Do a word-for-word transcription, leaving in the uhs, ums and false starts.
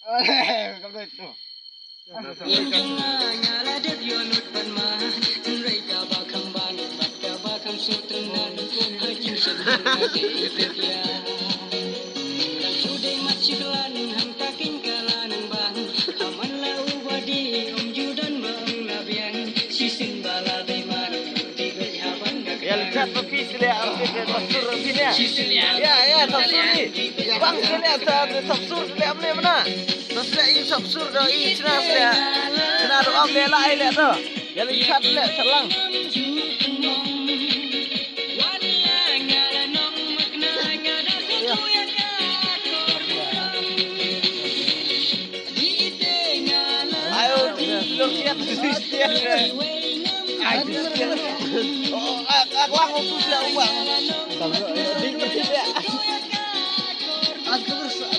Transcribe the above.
Kam dei tu. Ïa jong nga nga la dep ïoh lut ban ma, hynrei kaba kham bang bad kaba kham sngewtynnat ha jingshem jong nga dei pep ïa. Tang shu dei mat shi klan hangta keiñ ka la nang bang, ha man la u ba dei ym ju don ba ong la biang, shisien ba la dei mar. Ïa, leit chat ma phi seh leh, am phi ka thap sur phi ne? Ïa, ïa, thap sur phi. Bang seh leh, thap, thap sur seh leh, am ne mena? Thap seh leh, i thap sur da i chna seh leh. Chna da am leh la i leh da. Ïa, leit chat leh, chat lang. Ïa. Ayo, lor kiat. Ai, oh, ak, ak lang utus lah uang. Ding mesti dia. Aku bersa-,